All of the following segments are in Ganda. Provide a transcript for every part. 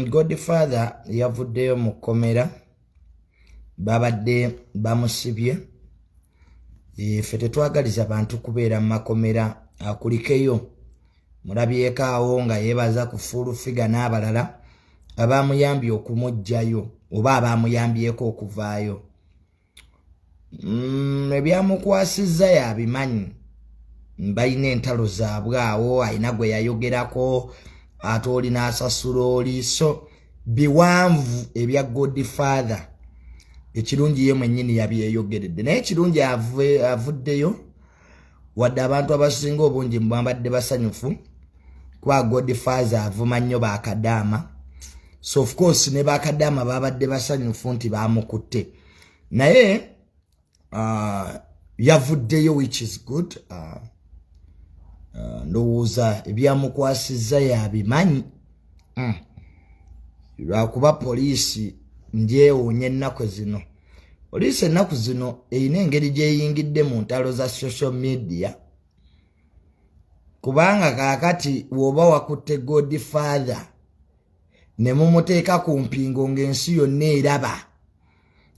Godfather yavuddeyo mu kkomera, babadde bamusibye. Ffe tetwagaliza bantu kubeera mu makomera. Akulikeyo, mulabyeko awo nga yeebaza ku Full Figure n'abalala abamuyambye okumuggyayo oba abamuyambyeko okuvaayo. Ebyamukwasizza yabimanyi, balina entalo zaabwe awo, alina gwe yayogerako ate oli n'asasula oli, so biwanvu ebya Godfather. Ekirungi ye mwennyini yabyeyogeredde, naye ekirungi avuddeyo, wadde abantu abasinga obungi mubambadde basanyufu kuba Godfather avuma nnyo bakadaama. So of course ne bakadaama babadde basanyufu nti bamukutte, naye yavuddeyo, which is good. Ndowooza ebyamukwasizza yabimanyi. Lwakuba poliisi ndyewuunya ennaku zino, poliisi ennaku zino erina engeri gyeyingidde mu ntalo za social media, kubanga kaakati bw'oba wakutte Godfather ne mumuteeka ku mpingo ng'ensi yonna eraba,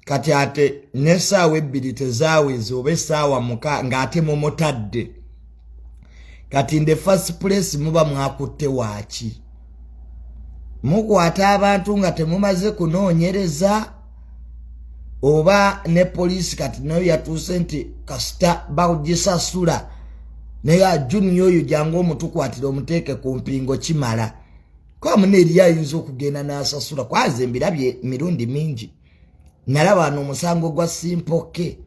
kati ate n'essaawa 2 tezaaweze oba essaawa 6 ng'ate mumutadde. Kati in the first place muba mwakutte waaki? Mukwata abantu nga temumaze kunoonyereza, oba ne poliisi kati nayo yatuuse nti kasita bagisasula, naye Junior oyo jangu omutukwatira omuteeke ku mpingo kimala, kuba muna eriyo ayinza okugenda n'asasula. Kwaze mbirabye mirundi mingi. Nalaba wano omusango gwa Simple K,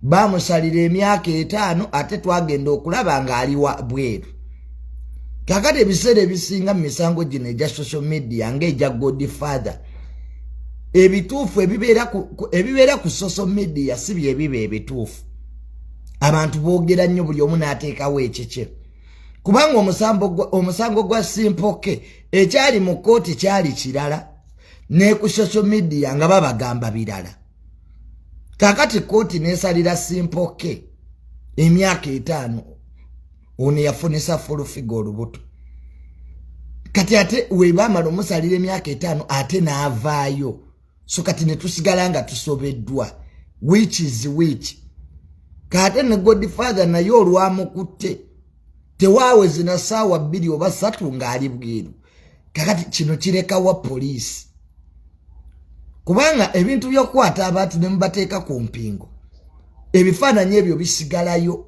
bamusalira emyaka 5, ate twagenda okulaba ng'ali wa bweru. Kakati ebiseera ebisinga mu misango gino egya social media ng'egya Godfather, ebituufu ebibeera ku social media si byebiba ebituufu. Abantu boogera nnyo, buli omu n'ateekawo ekikye, kubanga omusango gwa Simple K ekyali mu kkooti kyali kirala, ne ku social media nga babagamba birala. Kakati kooti nesalira Simple K emyaka 5, ono yafunisa Full Figure olubuto. Kati ate webamala omusalira emyaka 5, ate n'avaayo. So kati netusigala nga tusobeddwa which is which. Kate ne Godfather naye olwamukutte tewaaweze na ssaawa 2 oba 3 ng'ali bweru. Kakati kino kirekawa poliisi? Kubanga ebintu by'okukwata abantu ne mubateeka ku mpingo, ebifaananyi ebyo bisigalayo.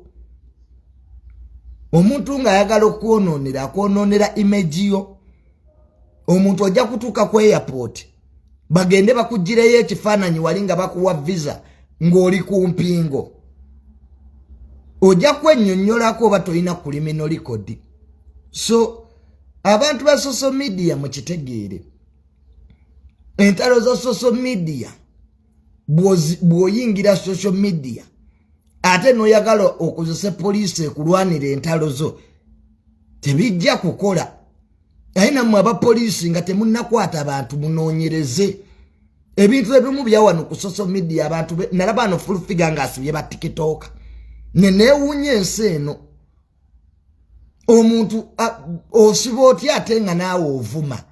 Omuntu ng'ayagala okwonoonera, akwonoonera image yo. Omuntu ojja kutuuka ku airport, bagende bakugireyo ekifaananyi wali nga bakuwa visa ng'oli ku mpingo, ojja kwennyonnyolako oba tolina criminal record. So abantu ba social media, mukitegeere, entalo za social media, bw'oyingira social media ate n'oyagala okozesa poliisi ekulwanira entalo zo, tebijja kukola. Naye nammwe abapoliisi, nga temunnakwata abantu, munoonyereze ebintu ebimu byawano ku social media. Abantu nalaba ano Full Figure ng'asibye ba TikToker, neneewuunya ensi eno. Omuntu osiba otya ate nga naawe ovuma?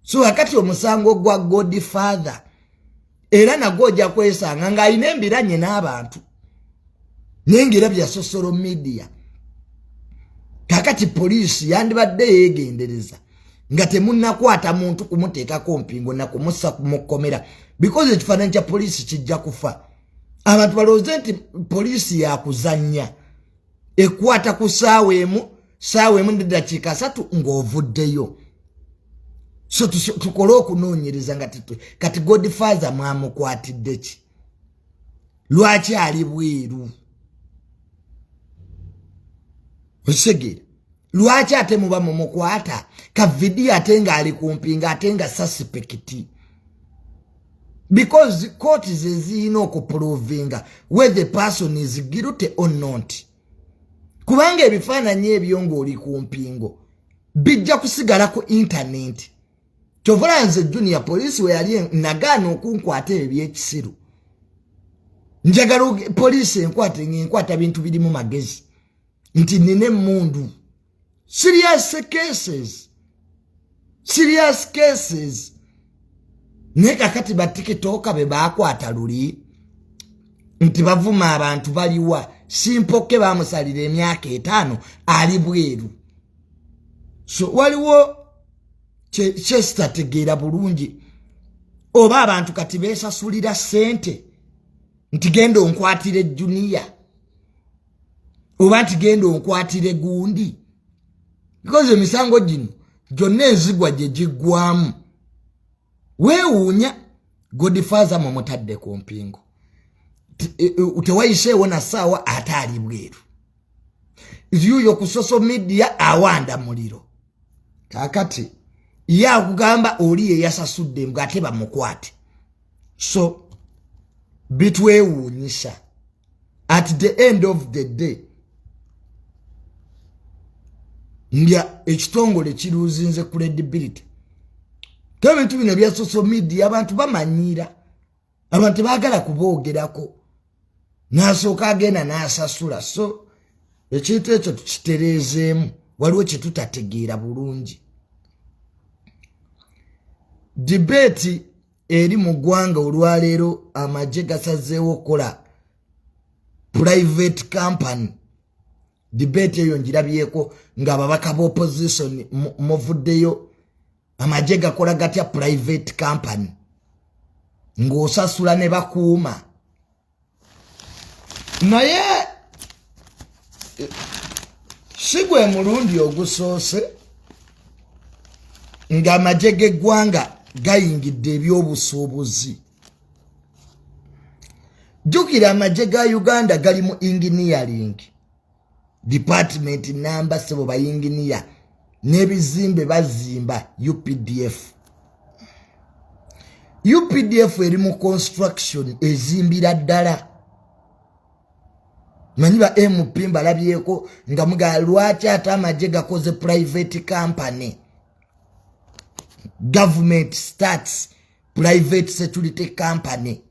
So akati omusango gwa Godfather era nagwo ojja kwesanga ng'alina embiranye n'abantu, naye ngaera bya social media. Kakati poliisi yandibadde yeegendereza nga temunnakwata muntu kumuteekako mpingo nakumussa mu kkomera, because ekifaananyi kya poliisi kijja kufa, abantu balowooze nti poliisi yakuzannya, ekwata ku saawa 1, saawa 1 neddakiika 30 ng'ovuddeyo. So tukole okunoonyereza nga kati Godfather mwamukwatidde ki? Lwaki ali bweru? Okitegeera? Lwaki ate muba mumukwata ka video ate ng'ali kumpinga, ate nga suspect? Because kooti ze ziyina okuprovinga whether the person is guilty or not, kubanga ebifaananyi ebyo ng'oli ku mpingo bijja kusigala ku internet. Kyovula nze Junior, poliisi we yali nagaana okunkwata ebyo byekisiru. Njagala poliisi enkwate ngaenkwata bintu birimu magezi, nti nina emmundu, serious cases. Serious cases. Naye kakati ba TikToker be baakwata luli nti bavuma abantu baliwa. Simpoke bamusalira emyaka 5 ali bweru. So waliwo Chester tegeera bulungi oba abantu kati beesasulira ssente nti genda onkwatire Junior oba nti genda onkwatire gundi, because emisango gino gyonna enzigwa gye giggwamu. Weewuunya Godfather mumutadde ku mpingu, tewayiseewo na ssaawa ate ali bweru. Yuyo ku social media awanda muliro. Kaakati ye akugamba oli ye yasasudde mbw ate bamukwate. So bitwewuunyisa. At the end of the day nga ekitongole kiruzinze credibility. Ebintu bino ebya social media abantu bamanyiira, abantu tebaagala kuboogerako, n'asooka agenda n'asasula. So ekintu ekyo tukitereezeemu, waliwo kye tutategeera bulungi. Debate eri mu ggwanga olwaleero, amagye gasazeewo okukola private company. Debate eyo ngirabyeko ng'ababaka b'opposition muvuddeyo, amagye gakola gatya private company ng'osasula ne bakuuma. Naye si gwe mulundi ogusoose ng'amagye g'eggwanga gayingidde ebyobusuubuzi. Jjukira amagye ga Uganda gali mu engineering department namba sebo bayinginiya n'ebizimbe bazimba. UPDF, UPDF eri mu construction, ezimbira ddala. Manyi ba MP mbalabyeko nga mugaa lwaki ate amagye gakoze private company. Government starts private security company.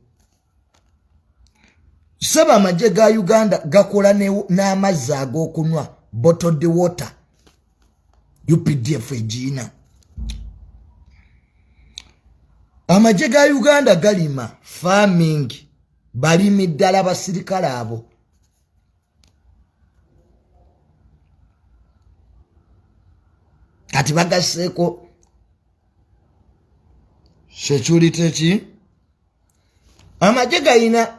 Saba amagye ga Uganda gakola n'amazzi ag'okunywa, bottled water, UPDF egiina. Amagye ga Uganda galima, farming, balimi ddala basirikale abo. Kati bagasseeko security ki? Amagye galina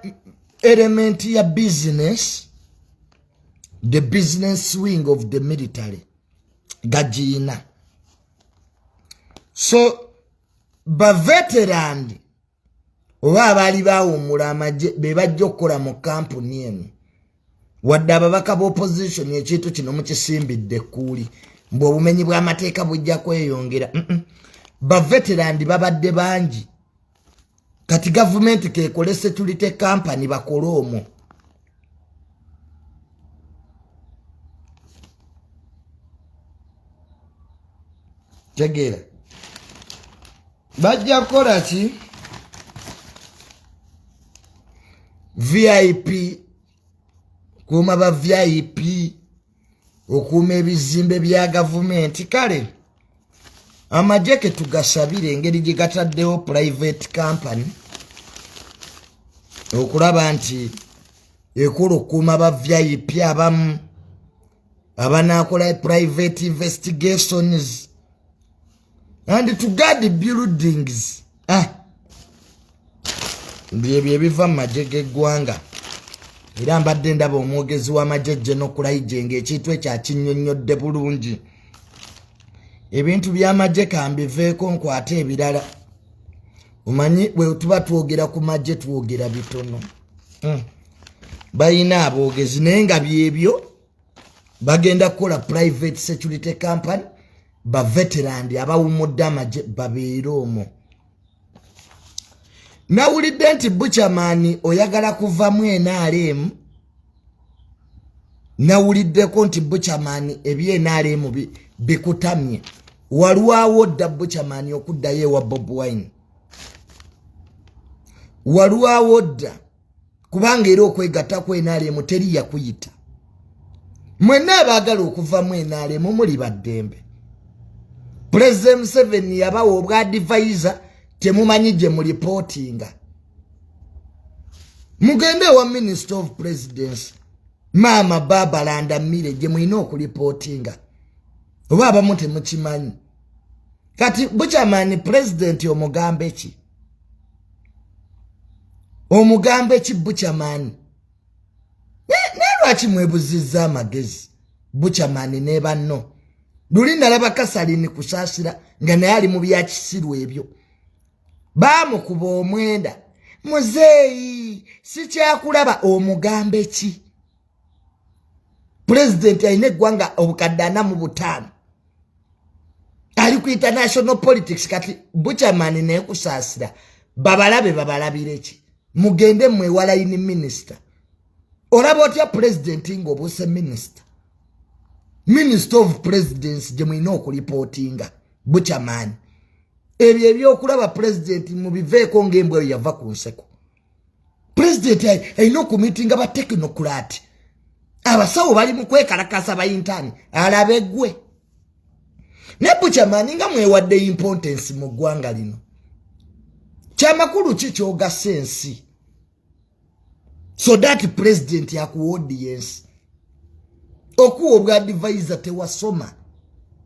element ya business, the business wing of the military gagiina. So baveteran oba abaali bawummula amagye be bajja okukola mu kampuni eno. Wadde ababaka b'opposition ekintu kino mukisimbidde ekkuuli mbu obumenyi bw'amateeka bujja kweyongera, baveteran babadde bangi. Kati gavumenti kekole security company bakole omwo. Tegeera bajja kukola ki? VIP, kuuma ba VIP, okuuma ebizimbe bya gavumenti. Kale amagye ke tugasabire engeri gye gataddewo private company okulaba nti ekola okukuuma ba VIP abamu abanaakola private investigations and to guard buildings. Byebyo ebiva mu magye g'eggwanga. Era mbadde ndaba omwogezi w'amagye General Kulayigye ng'ekintu ekyo akinnyonnyodde bulungi. Ebintu by'amagye kambiveeko nkwate ebirala. Omanyi bwe tuba twogera ku magye twogera bitono. Balina aboogezi naye nga byebyo bagenda kukola private security company, ba veteran abawummudde amagye babeere omwo. Nawulidde nti Buchaman oyagala kuvamu NRM. Nawuliddeko nti Buchaman ebye NRM bikutamye. Walwawo dda Buchaman okuddayo ewa Bobi Wine, walwawo dda, kubanga era okwegatta ku NRM teri yakuyita. Mwenna abaagala okuvamu NRM muli baddembe. President Museveni yabawa obwa advisor, temumanyi gye mulipootinga. Mugende ewa Minister of Presidency, Maama Barbara Ndamire, gye mulina okulipootinga, oba abamu temukimanyi. Kati Buchaman, president omugambe ki? Omugambe ki, Buchaman? Naye lwaki mwebuzizza amagezi, Buchaman ne banno? Luli nalaba Kasalini Kusaasira nga naye ali mu byakisiru ebyo, baamukuba omwenda. Muzeeyi, sikyakulaba, omugambe ki? Pulezidenti alina eggwanga obukadde 45, ali ku international politics. Kati Buchaman naye Kusaasira babalabe, babalabire ki? Mugende mwe line minister. Olaba otya pulezidenti ng'obuuse minisita? Minister of Presidency gye mulina okulipootinga. Buchaman, ebyo ebyokulaba pulezidenti mubiveeko ng'embwa eyo yava ku nseko. Pulezidenti alina okumitinga ba technocrat, abasawo bali mu kwekalakasa, ba intern, alabe gwe. Naye Buchaman, nga mwewadde importance mu ggwanga lino, kyamakulu ki kyogasa ensi so that president akuwa audience, okuwa obwa advisor? Tewasoma.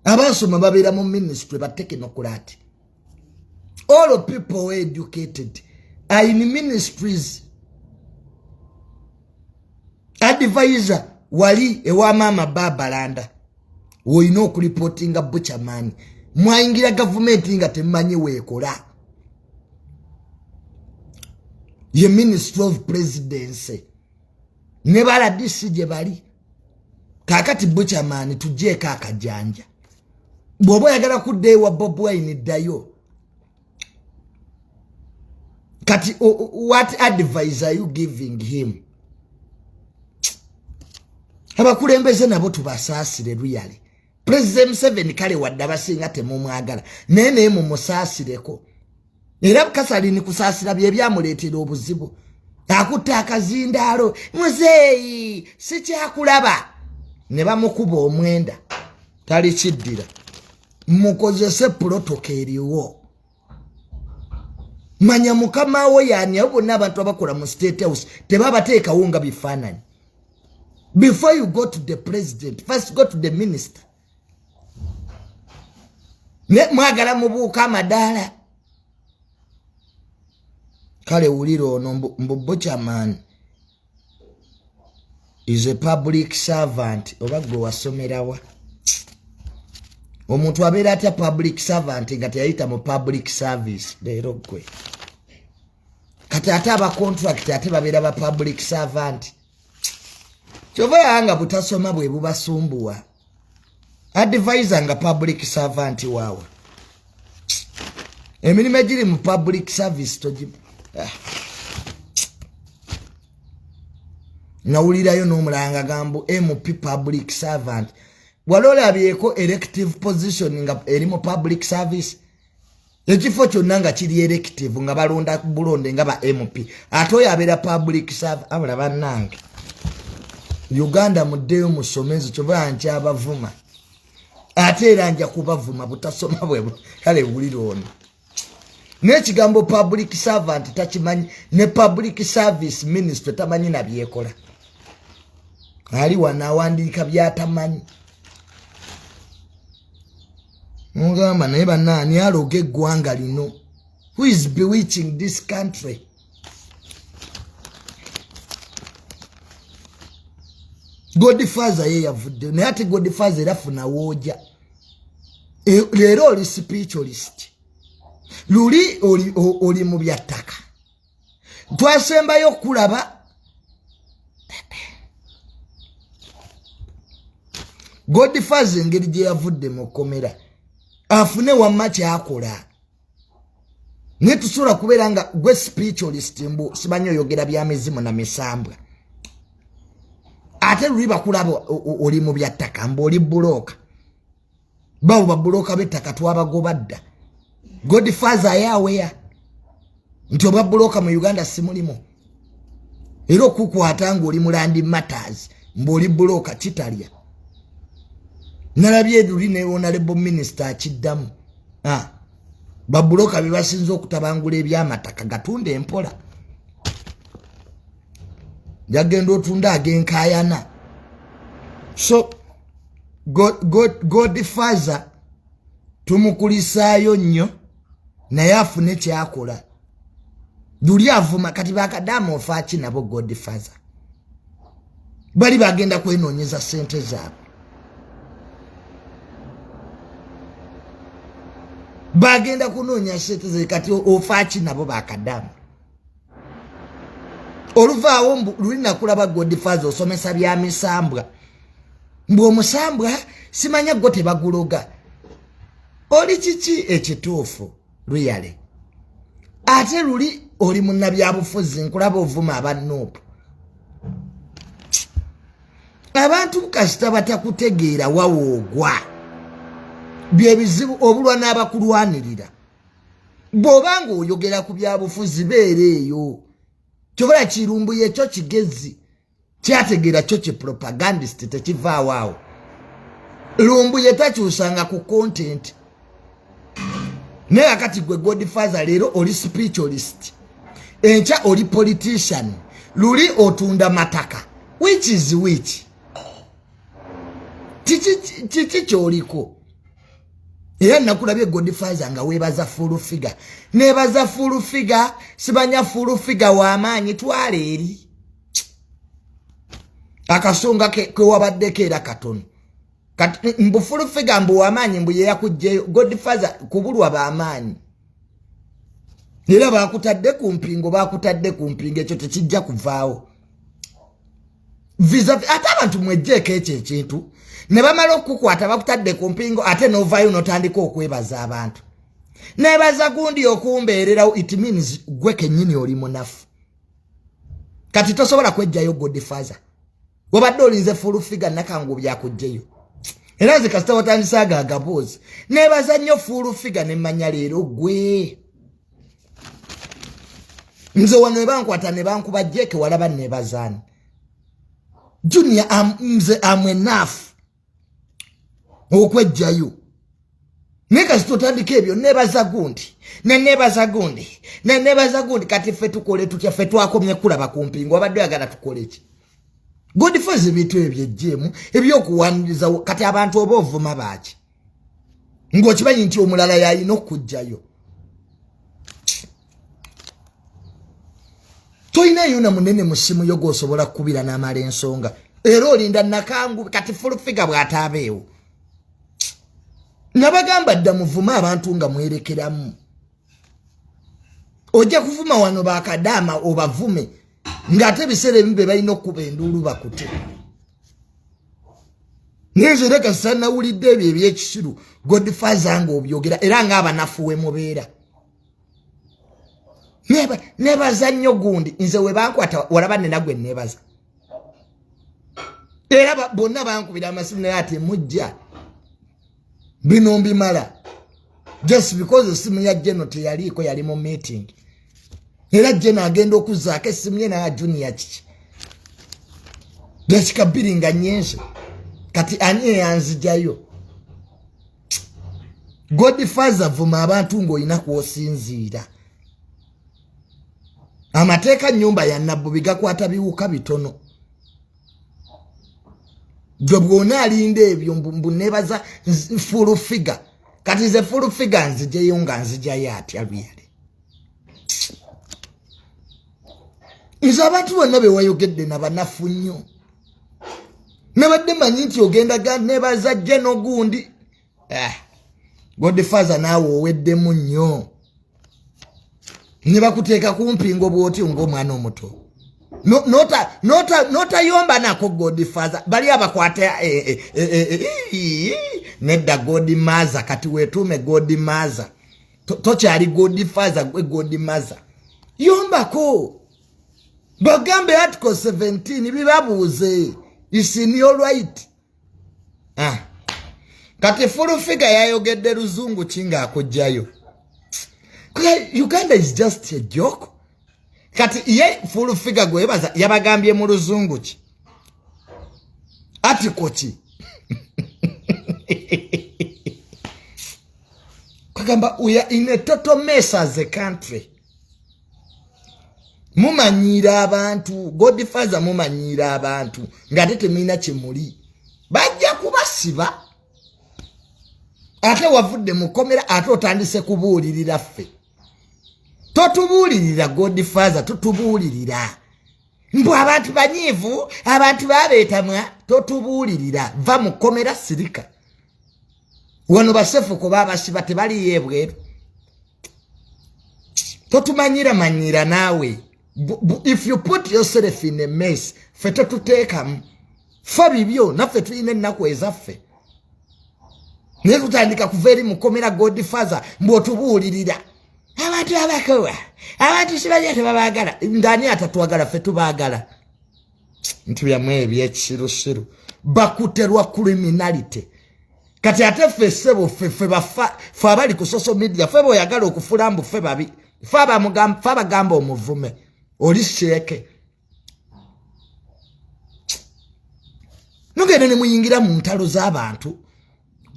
Abasoma babeera mu ministry, ba technocrat. All people were educated are in ministries. Advisor wali ewa Maama Babalanda woyina okulipotinga. Buchaman, mwayingira gavumenti nga temumanyi weekola. Ye Ministry of Presidency ne baladisi gye bali. Kakati Buchaman, tugyeko akajanja. Bw'oba oyagala kudda ewa Bob Wine, ddayo. Kati what advice are you giving him? Abakulembeze nabo tubasaasire luyale. President Museveni, kale wadde abasinga temumwagala, naye mumusaasireko. Era Kasalini Kusaasira bye byamuleetera obuzibu. Akutte akazindaalo, muzeeyi sikyakulaba, ne bamukuba omwenda, tali kiddira. Mukozese protocol eriwo. Manya mukama wo yaani. Abo bonna abantu abakola mu State House tebabateekawo nga bifaananyi. Before you go to the president, first go to the minister. Ne mwagala mubuuka amadaala. Kale wulira ono, mbu Buchaman is a public servant. Oba gwe wasomerawa? Omuntu abeera atya public servant nga teyayita mu public service? Leero gwe kati ate aba contract ate babeera ba public servant. Kyova yanga butasoma bwe bubasumbuwa. Advisor nga public servant waawe, emirimu egiri mu public service togi ah. Nawulirayo n'omulanga gambu MP public servant. Wali olabyeko elective position nga eri mu public service? Ekifo kyonna nga kiri elective, nga balonda bulonde nga ba MP, ate oyo abeera public service? Abula bannange, Uganda muddeyo musomezi. Kyova nkyabavuma, ate era nja kubavuma, butasoma bwe. Kale wulira ono, n'ekigambo public servant takimanyi, ne public service ministry tamanyi nabyekola. Ali wano awandiika byatamanyi. Mugamba naye bannaani aloga eggwanga lino? Who is bewitching this country? Godfather ye yavudde naye. Ate Godfather era funa wooja. Leero oli spiritualist, luli oli mu byattaka. Twasembayo okulaba Godfather engeri gye yavudde mu kkomera, afune wamma kyakola. Naye tusobola kubeera nga gwe spiritualist, mbu simanyi oyogera bya mizimu na misambwa, ate luli bakulaba oli mu byattaka, mbu oli bulooka. Bawo babulooka b'ettaka twabagoba dda. Godfather ayaweya nti obwa bulooka mu Uganda si mulimu, era okukwata ngaoli mu land matters mbu oli bulooka kitalya. Nalabye luli ne honorable minister akiddamu. Babuloka be basinze okutabangula ebyamataka, gatunda empola. Yagenda otunda agenkayana. So Godfather tumukulisaayo nnyo, naye afune kyakola. Luli avuma kati bakadaama ofaaki nabo. Godfather bali bagenda kwenoonyeza ssente zaabwe, bagenda kunoonya ssente zaabwe. Kati ofaaki nabo bakadaama? Oluvaawo luli nakulaba Godfather osomesa bya misambwa, mbu omusambwa simanya gwo tebaguloga. Oli kiki ekituufu luyale? Ate luli oli munnabyabufuzi, nkulaba ovuma abanuupu. Abantu kasita batakutegeera wawoogwa, byebizibu obulwa n'abakulwanirira. Bw'obanga oyogera ku byabufuzi, beera eyo. Kyobola kirumbuye ekyo kigezi kyategeera kyo ki propagandist tekivaawo awo. Lumbuye takyusanga ku content. Naye akati gwe Godfather, leero oli spiritualist, enkya oli politician, luli otunda mataka. Which is which? Kiki kyoliko? Era nakulabye Godfather nga weebaza Full Figure, nebaza Full Figure, sibanya Full Figure w'amaanyi. Twala eri akasonga kewabaddeko era katono. Kati mbu Full Figure mbu w'amaanyi, mbu yeyakugjeyo. Godfather, kubulwa b'amaanyi, era bakutadde ku mpingo, bakutadde ku mpingo, ekyo tekijja kuvaawo. Ate abantu mwejjeeko ekyo ekintu ne bamala okukukwata, bakutadde ku mpingo, ate n'ovaayo n'otandika okwebaza abantu, nebaza gundi okumbeererawo. It means gwe kennyini oli munafu. Kati tosobola kwejjayo Godfather, wabadde olinze Full Figure nakangu byakugjeyo. Era nze kasita watandise ago agaboozi, nebaza nnyo Full Figure, nemmanya leero gwe nze wano ebankwata ne bankuba jeke walaba nebazaani. Junior, nze am enough okwejjayo. Naye kasita otandika ebyo, nebaza gundi, nenebaza gundi, nenebaza gundi, kati ffe tukole tutya? Ffe twakomye kulaba ku mpingo. Wabadde oyagala tukole ki? Godfather, ebintu ebyo byejjeemu ebyokuwaniriza. Kati abantu oba ovuma baaki ng'okimanyi nti omulala yalina okujjayo? Tolinayo na munene mu ssimu yo gw'osobola kukubira n'amala ensonga, era olinda nakangu. Kati Full Figure bw'ataabeewo, nabagamba dda muvume abantu nga mwerekeramu. Ojja kuvuma wano bakadaama obavume, ng'ate ebiseera ebimu be balina okukuba enduulu bakute. Naye nze era kasita nawulidde ebyo ebyekisiru Godfather nga obyogera, era ng'abanafu we mubeera. Nebaza nnyo gundi. Nze we bankwata walaba nena gwe nebaza, era bonna bankubira amasimu, naye ate mujja bino mbimala just because esimu ya Jeno teyaliiko, yali mu meeting. Era Jeno agenda okuzaako essimu ye naye, Junior, kiki, dakika 2 nga nyenze. Kati ani eyanzijayo? Godfather, vuma abantu ng'olina kwosinziira. Amateeka nyumba ya nabbubi gakwata biwuka bitono. Gwe bwona alinda ebyo mbu nebaza Full Figure, kati nze Full Figure nzijeyo nga nzijayo atya luyale? Nze abantu bonna bewayogedde nabanafu nnyo. Nabadde manyi nti ogenda ga nebaza jeno gundi. Godfather, naawe oweddemu nnyo ne bakuteeka kumpingo bw'otyo ng'omwana omuto, n'otayomba nako. Godfather, bali abakwata nedda. Godmaza, kati weetuume Godmaza, tokyali Godfather, gwe Godmaza. Yombako bagambe article 17 bibabuuze, is in your right. Kati Full Figure yayogedde luzungu ki ng'akugjayo? Uganda is just a joke. Kati ye Full Figure gwebaza yabagambye mu luzungu ki, article ki? Kagamba we are in a total mess as a country. Mumanyiira abantu, Godfather mumanyiira abantu ng'ate temulina kye muli. Bajja kubasiba. Ate wavudde mu kkomera ate otandise kubuulirira ffe. Totubuulirira Godfather, totubuulirira. Mbu abantu banyiivu, abantu babeetamwa, totubuulirira. Va mu kkomera sirika. Wano basefuko babasiba tebaliyo ebweru. Totumanyira manyira naawe. If you put yourself in a mess, ffe totuteekamu. Fa bibyo, naffe tulina ennaku ezaffe. Naye tutandika kuva eri mukomera Godfather mbu otubuulirira. Abantu abakowa, abantu sibaja tebabaagala. Ng'ani atatwagala, ffe tubaagala. Nti byamu ebyekisirusiru bakuterwa criminality. Kati ate ffe ssebo ffe bafa, ffe abali ku social media, ffe bw'oyagala okufula mbu ffe babi, ffe abagamba omuvume oli sheeke. Mugende ne muyingira mu ntalo z'abantu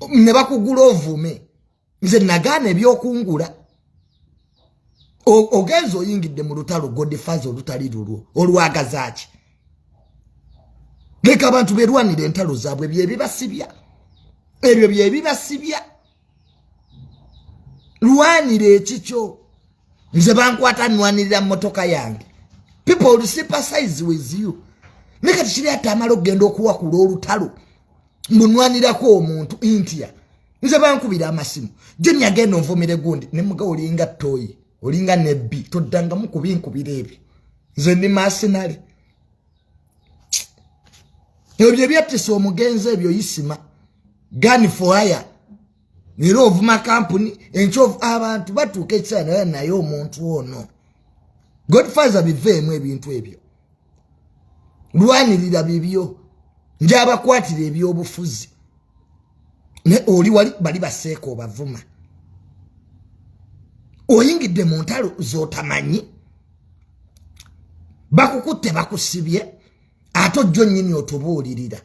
ne bakugula ovume. Nze nagaana ebyokungula. Ogenze oyingidde mu lutalo Godfather olutali lulwo, olwagaza ki? Leka abantu berwanire entalo zaabwe, bye bibasibya. Ebyo bye bibasibya. Lwanira ekikyo. Nze bankwata nwanirira mmotoka yange. People will sympathize with you. Naye kati kiri ate amala okugenda okuwakula olutalo mbunwanirako omuntu ntya. Nze bankubira amasimu. Junior agenda onvumire gundi ne muga olinga toyi, olinga nebbi, toddangamu kubinkubira ebyo. Nze ndi masinale. Ebyo ebyattisa omugenzi ebyo yisima. Gun for hire. Era ovuma kampuni, enkyovu abantu batuuka ekiseera naye naye omuntu ono. Godfather biveemu ebintu ebyo. Lwanirira bibyo. Njabakwatira ebyobufuzi. Ne oli wali bali baseeko obavuma. Oyingidde mu ntalo z'otamanyi. Bakukutte bakusibye ate ojjo nnyini otubuulirira.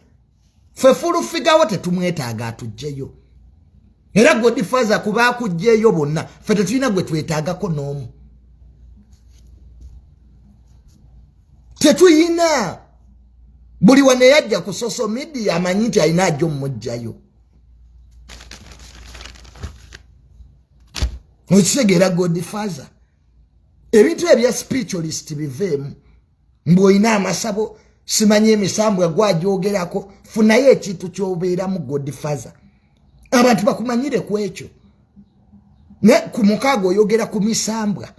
Ffe fulufigawo tetumwetaaga atuggyeyo. Era Godfather kuba akuggyeyo bonna ffe tetulina gwe twetaagako n'omu. Tetuyina. Buli wano eyajja ku social media amanyi nti alina ajja omuggyayo. Okitegeera Godfather? Ebintu ebya spiritualist biveemu. Mbu olina amasabo, simanyi emisambwa gwagyogerako, funayo ekintu ky'obeeramu Godfather. Abantu bakumanyire ku ekyo. Ne ku mukaaga oyogera ku misambwa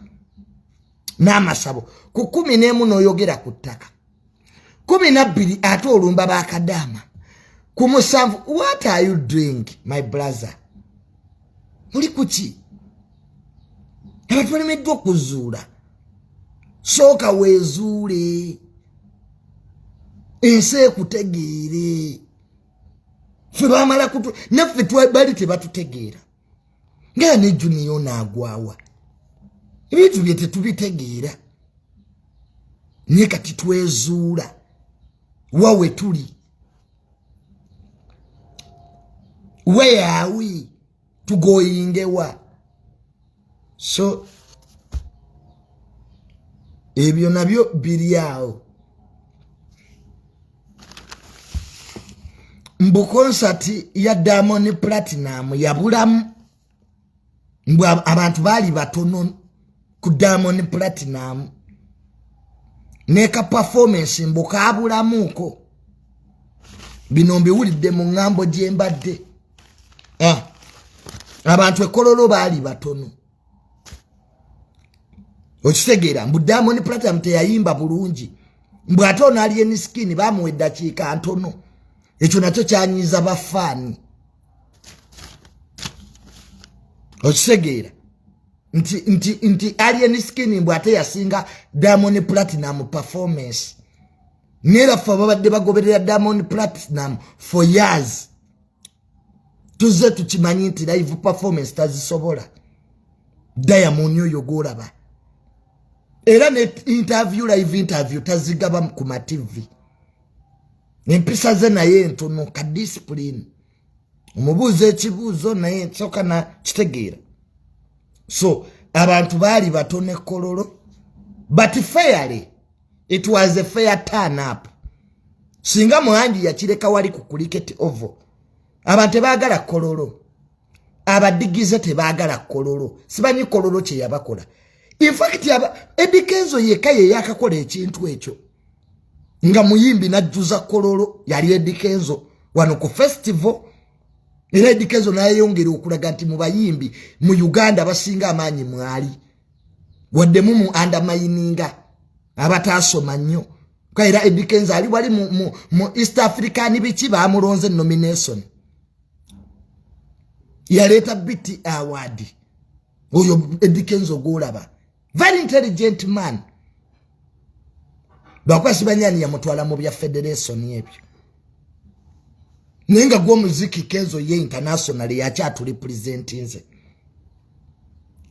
n'amasabo, ku 11 n'oyogera ku ttaka, 12 ate olumba bakadaama, ku 7. What are you doing my brother? Muli kuki? Abantu balemeddwa okuzuula. Sooka weezuule, ensi ekutegeere. Ffe bamala kutu naffe bali tebatutegeera. Nga ne Junior n'agwawa, ebintu bye tetubitegeera. Naye kati twezuula wa we tuli, where are we, tugoyingewa. So ebyo nabyo biri awo. Mbu konsati ya Diamond Platinum yabulamu. Mbu abantu baali batono ku Diamond Platinum. Neka performance mbu kaabulamuuko. Bino mbiwulidde mu ŋŋambo gye mbadde. Abantu ekololo baali batono. Okitegeera mbu Diamond Platinum teyayimba bulungi. Mbu ate ono Alien Skin bamuwa eddakiika ntono. Ekyo nakyo kyanyiiza bafaani. Okitegeera nti Alien Skin mbu ate yasinga Diamond Platinum performance. Naye ffe ababadde bagoberera Diamond Platinum for years tuzze tukimanyi nti live performance tazisobola. Diamond oyo gw'olaba era ne interview, live interview tazigaba ku ma TV. Empisa ze naye ntono, ka discipline. Omubuuza ekibuuzo naye nsooka na kitegeera. So abantu baali batono ekololo, but fairly it was a fair turn up. Singa Muhangi yakireka wali ku Cricket Oval, abantu tebaagala Kololo, abadigize tebaagala Kololo. Sibanyi Kololo kyeyabakola. Infact, Eddy Kenzo yekka ye yakakola ekintu ekyo nga muyimbi najjuza Kololo, yali Eddy Kenzo wano ku festival. Era Eddy Kenzo nayeyongera okulaga nti mu bayimbi mu Uganda basinga amaanyi mwali, waddemu mu undermininga abataasoma nnyo. Era Eddy Kenzo ali wali mu East African biki, bamulonze nomination, yaleeta BET Award. Oyo Eddy Kenzo gwolaba, very intelligent man. Lwakuba sibanyani yamutwala mu bya federation ebyo, naye nga gwomuziki Kenzo ye international yakyaturepresentinze.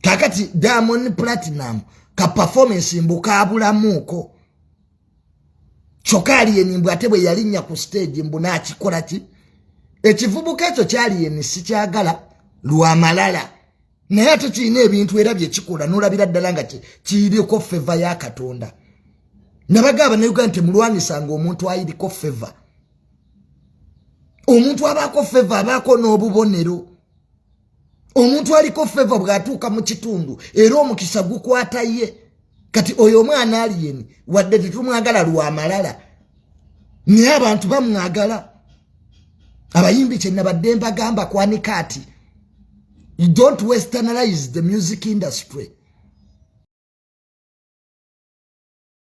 Kakati Diamond Platinum ka performance mbu kabulamuuko, kyokka Alien mbu ate bwe yalinnya ku stage mbu naakikola ki. Ekivubuka ekyo ky'Alien sikyagala lwamalala, naye ate kirina ebintu era byekikola nolabira ddala nga kiriko favor ya Katonda. Nabagamba nauganda nti mulwanisanga omuntu ayiriko favor. Omuntu abaako favor abaako n'obubonero. Omuntu aliko favor bw'atuuka mu kitundu era omukisa gukwata ye. Kati oyo omwana Alien, wadde tetumwagala lwamalala, naye abantu bamwagala. Abayimbi kyenabadde mbagamba kwanika ati, you don't westernalize the music industry.